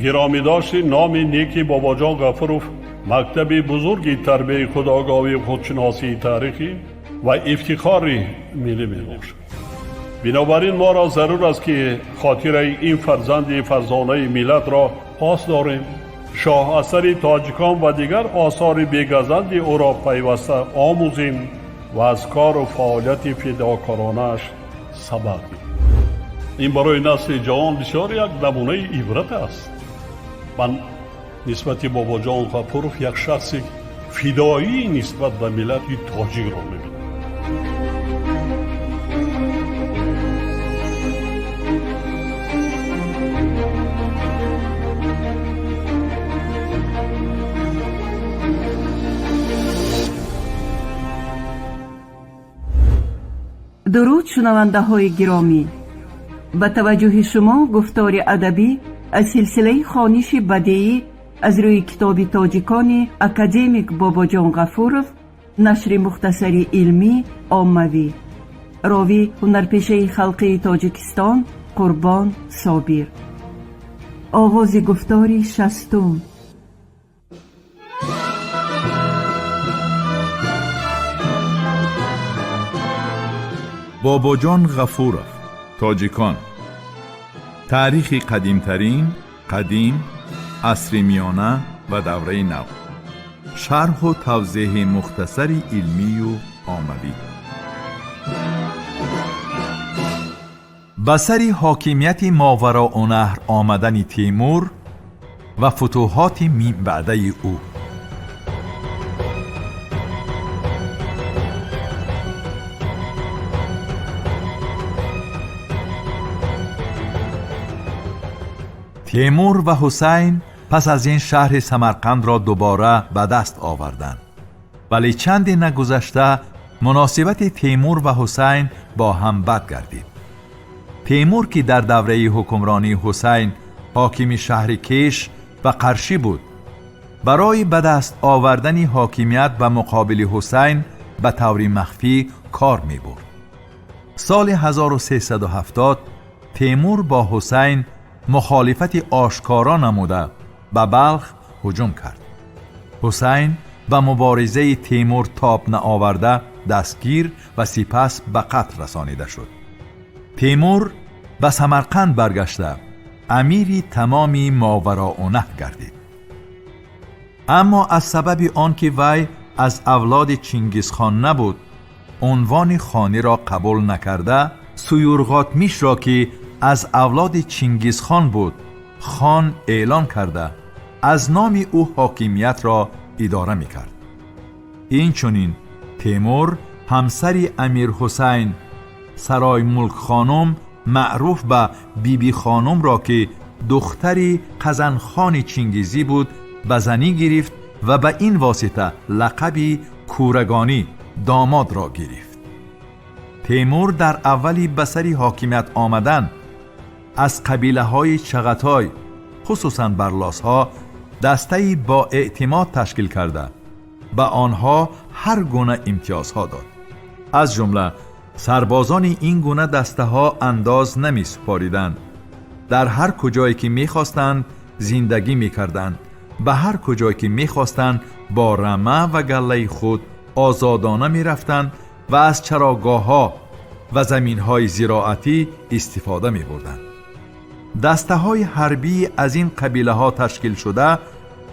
Гиромидошти номи неки Бобоҷон Ғафуров мактаби бузурги тарбияи худогоҳии худшиносии таърихӣ ва ифтихори миллӣ мебошад. Бинобар ин моро зарур аст, ки хотираи ин фарзанди фарзонаи миллатро пос дорем, шоҳасари тоҷикон ва дигар осори бегазанди ӯро пайваста омӯзем ва аз кору фаъолияти фидокоронааш сабақ гирем. Ин барои насли ҷавон бисёр як намунаи ибрат аст. Ман нисбати Бобоҷон Ғафуров як шахси фидоӣ нисбат ба миллати тоҷикро мебинам. Дуруд, шунавандаҳои гиромӣ! Ба таваҷҷӯҳи шумо гуфтори адабӣ аз силсилаи хониши бадеӣ аз рӯи китоби тоҷикони академик Бобоҷон Ғафуров, нашри мухтасари илмӣ оммавӣ. Ровӣ ҳунарпешаи халқии Тоҷикистон Қурбон Собир. Оғози гуфтори шастум. Бобоҷон Ғафуров, тоҷикон. Таърихи қадимтарин, қадим, асри миёна ва давраи нав. Шарҳу тавзеҳи мухтасари илмию оммавӣ. Ба сари ҳокимияти Мовароунаҳр омадани Темур ва футӯҳоти минбаъдаи ӯ. Темур ва Ҳусайн пас аз ин шаҳри Самарқандро дубора ба даст оварданд. Вале чанде нагузашта муносибати Темур ва Ҳусайн бо ҳам бад гардид. Темур, ки дар давраи ҳукмронии Ҳусайн ҳокими шаҳри Кеш ва Қаршӣ буд, барои ба даст овардани ҳокимият ба муқобили Ҳусайн ба таври махфӣ кор мебурд. Соли 1370 Темур бо Ҳусайн мухолифати ошкоро намуда ба Балх ҳуҷум кард. Ҳусайн ба муборизаи Темур тоб наоварда дастгир ва сипас ба қатл расонида шуд. Темур ба Самарқанд баргашта амири тамоми Мовароунаҳр гардид. Аммо аз сабаби он ки вай аз авлоди Чингизхон набуд, унвони хониро қабул накарда, Суюрғотмишро, ки аз авлоди Чингизхон буд, хон эълон карда аз номи ӯ ҳокимиятро идора мекард. Инчунин Темур ҳамсари Амир Ҳусайн Сароймулкхонум, маъруф ба Бибихонумро, ки духтари Қазанхони Чингизӣ буд, ба занӣ гирифт ва ба ин восита лақаби Кӯрагонӣ домодро гирифт. Темур дар аввали ба сари ҳокимият омадан аз қабилаҳои Чағатой, хусусан барлосҳо, дастаи боэътимод ташкил карда ба онҳо ҳар гуна имтиёзҳо дод. Аз ҷумла сарбозони ин гуна дастаҳо андоз намесупориданд, дар ҳар куҷое ки мехостанд зиндагӣ мекарданд, ба ҳар куҷое ки мехостанд бо рама ва галлаи худ озодона мерафтанд ва аз чарогоҳҳо ва заминҳои зироатӣ истифода мебурданд. Дастаҳои ҳарбии аз ин қабилаҳо ташкил шуда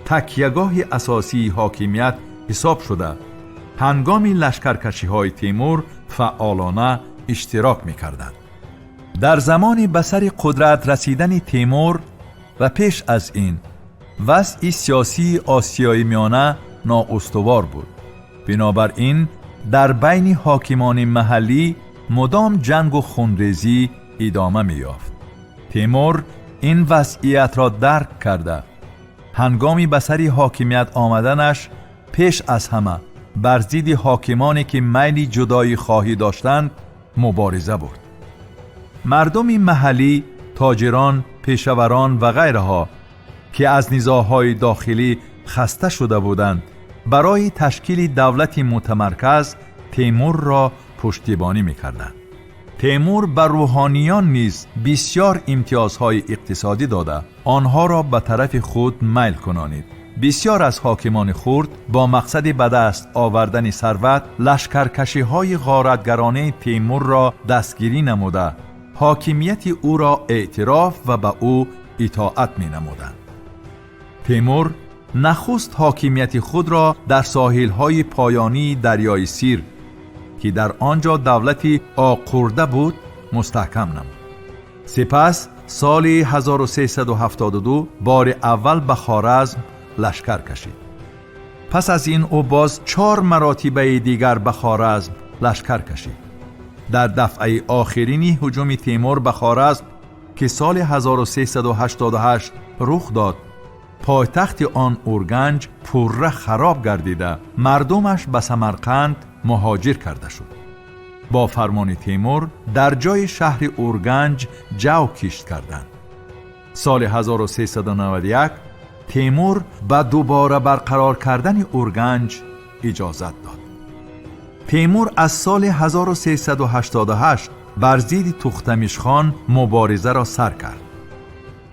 такягоҳи асосии ҳокимият ҳисоб шуда, ҳангоми лашкаркашиҳои Темур фаъолона иштирок мекарданд. Дар замони ба сари қудрат расидани Темур ва пеш аз ин вазъи сиёсии Осиёи Миёна ноустувор буд. Бинобар ин дар байни ҳокимони маҳаллӣ мудом ҷангу хунрезӣ идома меёфт. Темур ин вазъиятро дарк карда, ҳангоми ба сари ҳокимият омаданаш пеш аз ҳама бар зидди ҳокимоне ки майли ҷудоихоҳӣ доштанд мубориза бурд. Мардуми маҳаллӣ, тоҷирон, пешаварон ва ғайраҳо, ки аз низоъҳои дохилӣ хаста шуда буданд, барои ташкили давлати мутамарказ Темурро пуштибонӣ мекарданд. Темур ба рӯҳониён низ бисёр имтиёзҳои иқтисодӣ дода, онҳоро ба тарафи худ майл кунонид. Бисёр аз ҳокимони хурд бо мақсади ба даст овардани сарват лашкаркашиҳои ғоратгаронаи Темурро дастгирӣ намуда, ҳокимияти ӯро эътироф ва ба ӯ итоат менамуданд. Темур нахуст ҳокимияти худро дар соҳилҳои поёнии дарёи Сир, ки дар он ҷо давлати Оқурда буд, мустаҳкам намуд. Сипас соли 1372 бори аввал ба Хоразм лашкар кашид. Пас аз ин ӯ боз 4 маротибаи дигар ба Хоразм лашкар кашид. Дар дафъаи охирини ҳуҷуми Темур ба Хоразм, ки соли 1388 рух дод, пойтахти он Урганҷ пурра хароб гардида, мардумаш ба Самарқанд муҳоҷир карда шуд. Бо фармони Темур дар ҷои шаҳри Урганҷ ҷав кишт карданд. Соли 1391 Темур ба дубора барқарор кардани Урганҷ иҷозат дод. Темур аз соли 1388 бар зидди Тухтамишхон муборизаро сар кард.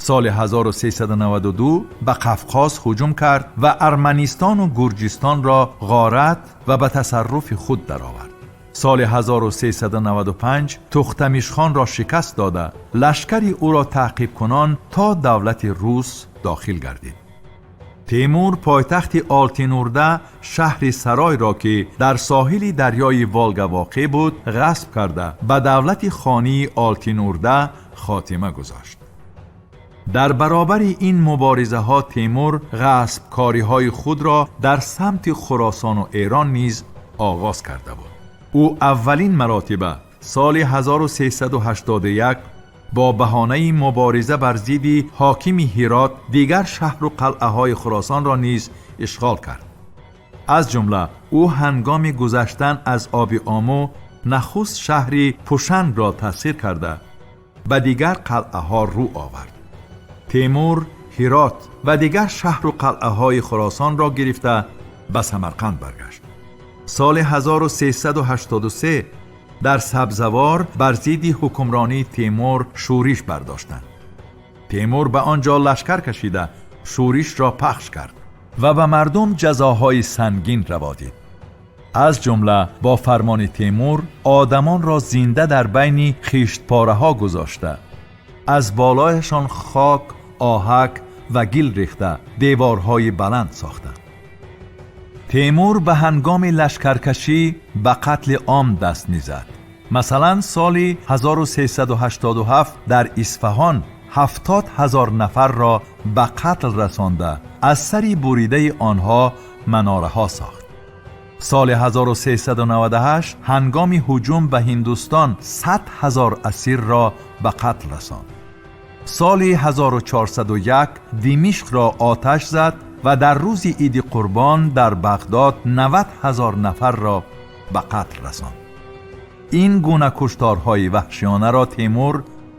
Соли 1392 ба Қафқоз ҳуҷум кард ва Арманистону Гурҷистонро ғорат ва ба тасарруфи худ даровард. Соли 1395 Тухтамишхонро шикаст дода, лашкари ӯро таъқибкунон то давлати Рус дохил гардид. Темур пойтахти Олтинурда шаҳри Саройро, ки дар соҳили дарёи Волга воқеъ буд, ғасб карда, ба давлати хонии Олтинурда хотима гузошт. Дар баробари ин муборизаҳо Темур ғасбкориҳои худро дар самти Хуросону Эрон низ оғоз карда буд. Ӯ аввалин маротиба соли 1381 бо баҳонаи мубориза бар зидди ҳокими Ҳирот дигар шаҳру қалъаҳои Хуросонро низ ишғол кард. Аз ҷумла ӯ ҳангоми гузаштан аз оби Омӯ нахуст шаҳри Пушангро тасхир карда, ба дигар қалъаҳо рӯ овард. Темур Ҳирот ва дигар шаҳру қалъаҳои Хуросонро гирифта ба Самарқанд баргашт. Соли 1383 дар Сабзавор бар зидди ҳукмронии Темур шӯриш бардоштанд. Темур ба он ҷо лашкар кашида шӯришро пахш кард ва ба мардум ҷазоҳои сангин раводид. Аз ҷумла бо фармони Темур одамонро зинда дар байни хиштпораҳо гузошта, аз болояшон хок, оҳак ва гил рехта деворҳои баланд сохтанд. Темур ба ҳангоми лашкаркашӣ ба қатли ом даст мезад. Масалан, соли 1387 дар Исфаҳон 70 000 нафарро ба қатл расонда, аз сари буридаи онҳо манораҳо сохт. Соли 1398 ҳангоми ҳуҷум ба Ҳиндустон 100 000 асирро ба қатл расонд. Соли 1401 Димишқро оташ зад ва дар рӯзи Иди Қурбон дар Бағдод 90 000 нафарро ба қатл расонд. Ин гуна кушторҳои ваҳшиёнаро Темур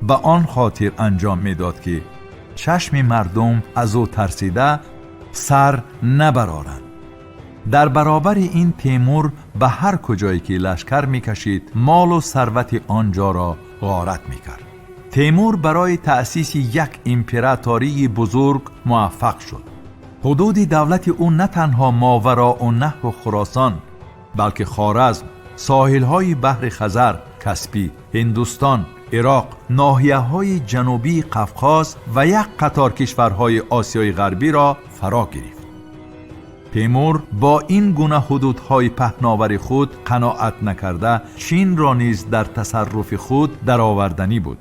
ба он хотир анҷом медод, ки чашми мардум аз ӯ тарсида сар набароранд. Дар баробари ин Темур ба ҳар куҷое ки лашкар мекашид, молу сарвати он ҷоро ғорат мекард. Темур барои таъсиси як императории бузург муваффақ шуд. Ҳудуди давлати ӯ на танҳо Мовароу наҳру Хуросон, балки Хоразм, соҳилҳои баҳри Хазар, Каспӣ, Ҳиндустон, Ироқ, ноҳияҳои ҷанубии Қафқоз ва як қатор кишварҳои Осиёи Ғарбиро фаро гирифт. Темур бо ин гуна ҳудудҳои паҳновари худ қаноат накарда, Чинро низ дар тасарруфи худ дароварданӣ буд.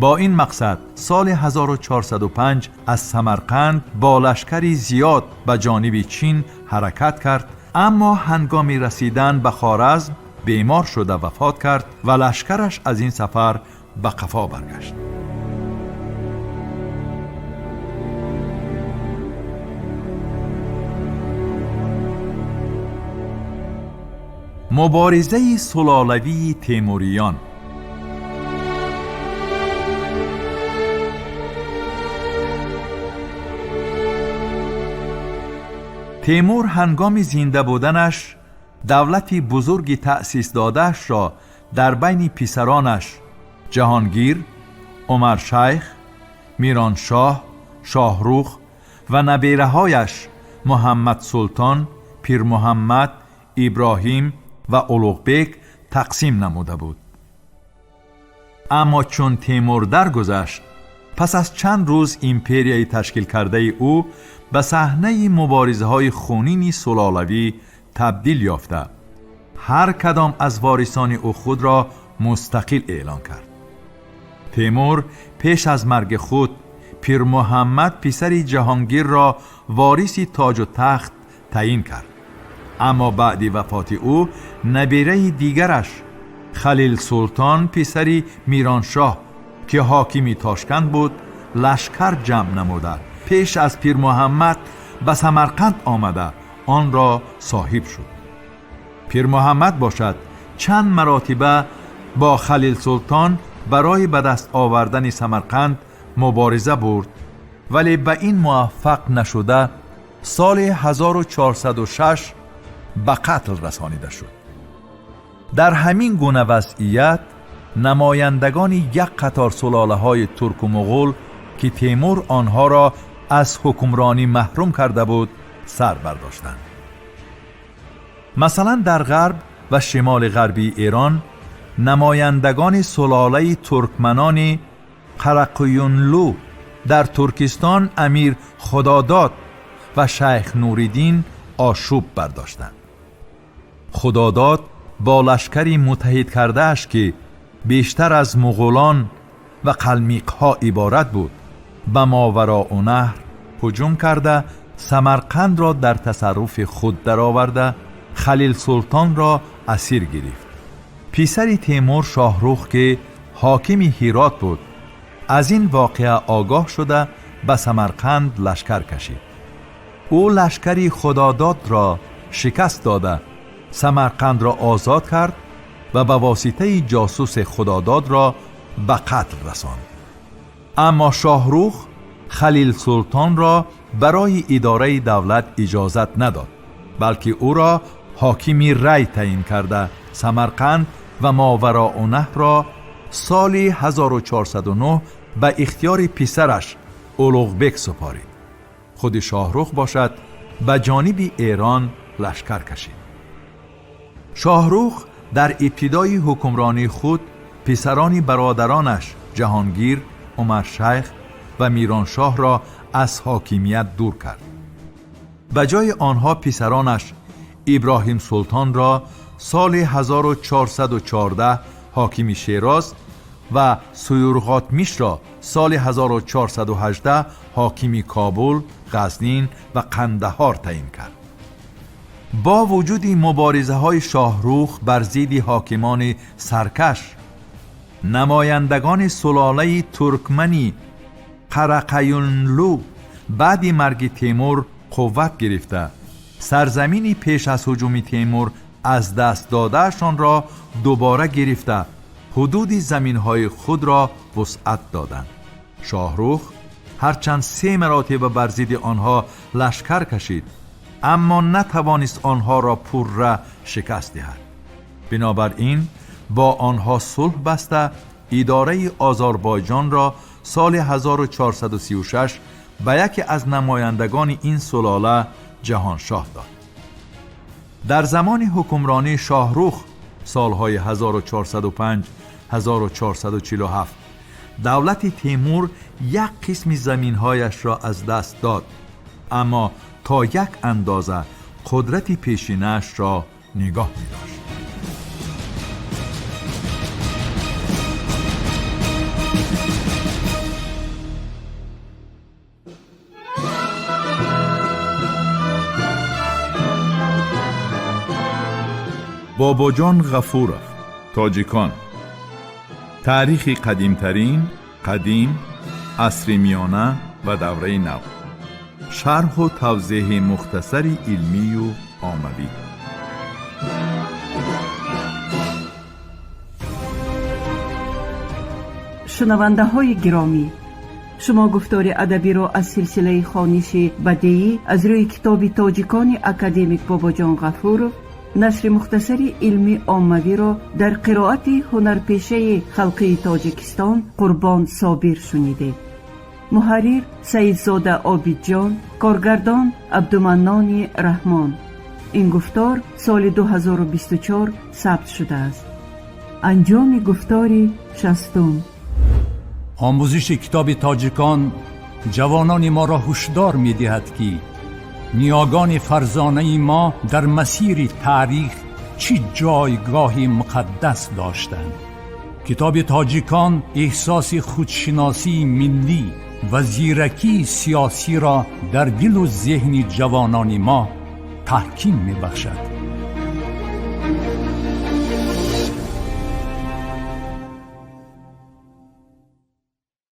Бо ин мақсад соли 1405 аз Самарқанд бо лашкари зиёд ба ҷониби Чин ҳаракат кард, аммо ҳангоми расидан ба Хоразм бемор шуда вафот кард ва лашкараш аз ин сафар ба қафо баргашт. Муборизаи сулолавии темуриён. Темур ҳангоми зинда буданаш давлати бузурги таъсис додаашро дар байни писаронаш Ҷаҳонгир, Умаршайх, Мироншоҳ, Шоҳрух ва набераҳояш Муҳаммад Султон, Пирмуҳаммад, Иброҳим ва Улуғбек тақсим намуда буд. Аммо чун Темур даргузашт, пас аз чанд рӯз империяи ташкил кардаи ӯ ба саҳнаи муборизаҳои хунини сулолавӣ табдил ёфта, ҳар кадом аз ворисони ӯ худро мустақил эълон кард. Темур пеш аз марги худ Пирмуҳаммад писари Ҷаҳонгирро вориси тоҷу тахт таъин кард. Аммо баъди вафоти ӯ набираи дигараш Халил Султон писари Мироншоҳ, ки ҳокими Тошканд буд, лашкар ҷамъ намуда пеш аз Пирмуҳаммад ба Самарқанд омада онро соҳиб шуд. Пирмуҳаммад бошад чанд маротиба бо Халил Султон барои ба даст овардани Самарқанд мубориза бурд, вале ба ин муваффақ нашуда соли 1406 ба қатл расонида шуд. Дар ҳамин гуна вазъият намояндагони як қатор сулолаҳои турку муғул, ки Темур онҳоро аз ҳукмронӣ маҳрум карда буд, сар бардоштанд. Масалан, дар ғарб ва шимоли ғарбии Эрон намояндагони сулолаи туркманони Қарақуюнлу, дар Туркистон амир Худодод ва шайх Нуриддин ошӯб бардоштанд. Худодод бо лашкари муттаҳид кардааш, ки бештар аз муғулон ва қалмиқҳо иборат буд, ба Мовароуннаҳр ҳуҷум карда Самарқандро дар тасарруфи худ дароварда Халил Султонро асир гирифт. Писари Темур Шоҳрух, ки ҳокими Ҳирот буд, аз ин воқеа огоҳ шуда ба Самарқанд лашкар кашид. Ӯ лашкари Худододро шикаст дода Самарқандро озод кард ва ба воситаи ҷосуси Худододро ба қатл расонд. Аммо Шоҳрух Халил Султонро барои идораи давлат иҷозат надод, балки ӯро ҳокими Рай таъин карда Самарқанд ва Мовароуннаҳрро соли 1409 ба ихтиёри писараш Улуғбек супорид. Худи Шоҳрух бошад ба ҷониби Эрон лашкар кашид. Шоҳрух дар ибтидои ҳукмронии худ писарони бародаронаш Ҷаҳонгир, Умаршайх ва Мироншоҳро аз ҳокимият дур кард. Ба ҷои онҳо писаронаш Иброҳим Султонро соли 1414 ҳокими Шероз ва Суюрғотмишро соли 1418 ҳокими Кобул, Ғазнин ва Қандаҳор таъин кард. Бо вуҷуди муборизаҳои Шоҳрух бар зидди ҳокимони саркаш, намояндагони сулолаи туркмани Қарақаюнлу баъди марги Темур қувват гирифта сарзамини пеш аз ҳуҷуми Темур аз даст додаашонро дубора гирифта ҳудуди заминҳои худро вусъат доданд. Шоҳрух ҳарчанд се маротиба бар зидди онҳо лашкар кашид, аммо натавонист онҳоро пурра шикаст диҳад. Бинобар ин бо онҳо сулҳ баста идораи Озарбойҷонро соли 1436 ба яке аз намояндагони ин сулола Ҷаҳоншоҳ дод. Дар замони ҳукмронии Шоҳрух солҳои 1405-1447 давлати Темур як қисми заминҳояшро аз даст дод, аммо то як андоза қудрати пешинаашро нигоҳ медошт. Бобоҷон Ғафуров. Тоҷикон. Таърихи қадимтарин, қадим, асри миёна ва давраи нав. Шарҳу тавзеҳи мухтасари илмию оммавӣ. Шунавандаҳои гиромӣ, шумо гуфтори адабиро аз силсилаи хониши бадеӣ аз рӯи китоби тоҷикони академик Бобоҷон Ғафуров Нашри мухтасари илмӣ оммавиро дар қироати ҳунарпешаи халқии Тоҷикистон Қурбон Собир шунидед. Муҳаррир Саидзода Обидҷон, коргардон Абдуманнони Раҳмон. Ин гуфтор соли 2024 сабт шудааст. Анҷоми гуфтори шастум. Омӯзиши китоби тоҷикон ҷавонони моро ҳушдор медиҳад, ки ниёгони фарзонаи мо дар масири таърих чӣ ҷойгоҳи муқаддас доштанд. Китоби тоҷикон эҳсоси худшиносии миллӣ ва зиракии сиёсиро дар дилу зеҳни ҷавонони мо таҳким мебахшад.